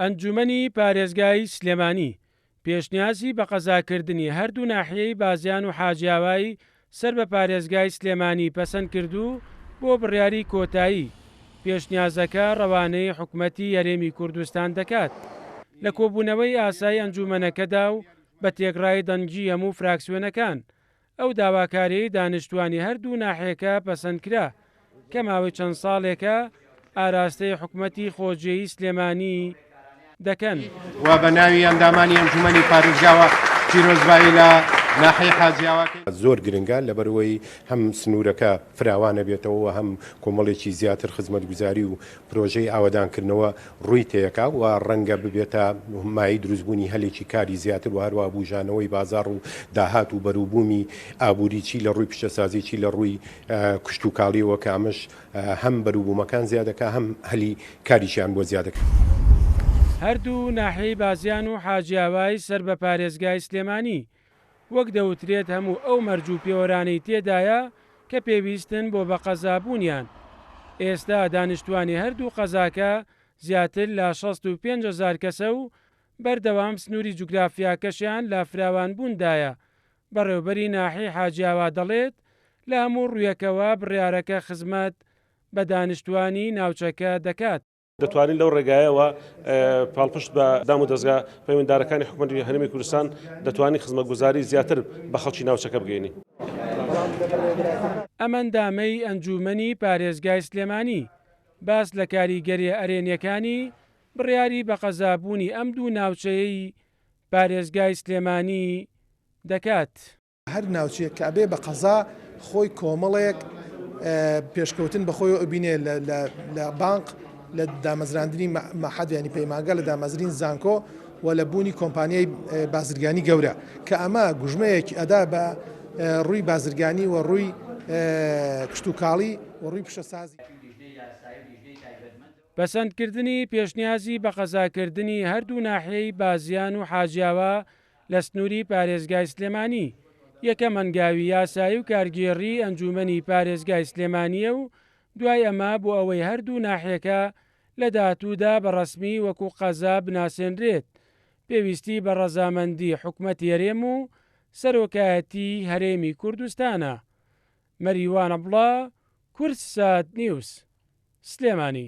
ئەنجوومەنی پارێزگای سلێمانی پێشنیازی بەقەزاکردنی هەردوو ناحیەی بازیان و حاجیاوای سەر بە پارێزگای سلێمانی پەسەند کرد و بۆ بڕیاری کۆتایی پێشنیازەکە ڕەوانەی حکومەتی هەرێمی کوردستان دەکات لە کۆبوونەوەی ئاسایی ئەنجوومەنەکەدا و بە تێکڕای دەنگی هەموو فراکسیۆنەکان ئەو داواکاریەی دانیشتوانی هەردوو ناحیەکە پەسەندکرا کە ماوەی چەند ساڵێکە ئاراستەی حکومەتی خۆجێیی سلێمانی دەکەن. و بە ناوی ئەندامانی ئەنجومەنی پارێزگاوە پیرۆزبایی لە ناحیەی حاجیاوا کەین. زۆر گرنگە لەبەرئەوەی هەم سنوورەکە فراوان ئەبێتەوە و هەم کۆمەڵێکی زیاتر خزمەتگوزاری و پرۆژەی ئاوەدانکردنەوە ڕووی تێکا و ڕەنگە ببێتە مایەی دروستبوونی هەلێکی کاری زیاتر و هەروەها بوژانەوەی بازاڕ و داهات و بەروبوومی ئابووری چی لە ڕووی پیشەسازی چی لە ڕووی کشتوکاڵیەوە کە ئەمەش هەم بەروبوومەکان زیاد دەکا هەم هەلی کاریشیان بۆ زیاد دەکا. هەردوو ناحیەی بازیان و حاجیاوای سەر بە پارێزگای سلێمانی وەک دەوترێت هەموو ئەو مەرج و پێوەرانەی تێدایە کە پێویستن بۆ بەقەزابوونیان. ئێستا دانیشتوانی هەردوو قەزاکە زیاتر لە 65 هەزار کەسە و بەردەوام سنووری جوگرافیاکەشیان لە فراوانبووندایە. بەڕێوبەری ناحیەی حاجیاوا دەڵێت، لە هەموو ڕوویەکەوە بڕیارەکە خزمەت بە دانیشتوانی ناوچەکە دەکات. دەتوانین لەو ڕێگایەوە پاڵپشت بە دام و دەزگا پەیوەنددارەکانی حکومەتی هەرێمی کوردستان دەتوانین خزمەتگوزاری زیاتر بە خەڵکی ناوچەکە بگەینین. ئەم ئەندامەی ئەنجوومەنی پارێزگای سلێمانی باس لە کاریگەرییە ئەرێنییەکانی بڕیاری بەقەزابوونی ئەم دوو ناوچەیەی پارێزگای سلێمانی دەکات. هەر ناوچەیەک کە ئەبێ بە قەزا خۆی کۆمەڵێک پێشکەوتن بە خۆیەوە ئەبینێ لە بانق لە دامەزراندنی مەعهەد یانی پەیمانگا لە دامەزرین زانکۆ و لە بوونی کۆمپانیای بازرگانی گەورە کە ئەمە گوژمەیەکی ئەدا بە ڕووی بازرگانی و ڕووی کشتوکاڵی و ڕووی پیشەسازی. پەسەندکردنی پێشنیازی بەقەزاکردنی هەردوو ناحیەی بازیان و حاجیاوا لە سنووری پارێزگای سلێمانی، یەکەم هەنگاوی یاسایی و کارگێڕیی ئەنجوومەنی پارێزگای سلێمانییە و دوای ئەمە بۆ ئەوەی هەردوو ناحیەکە لە داهاتوودا بە ڕەسمی وەکو قەزا بناسێنرێت، پێویستی بە ڕەزامەندی حکومەتی هەرێم و سەرۆکایەتیی هەرێمی کوردستانە. مەریوان عەبدوڵا، کوردسات نیوز، سلێمانی.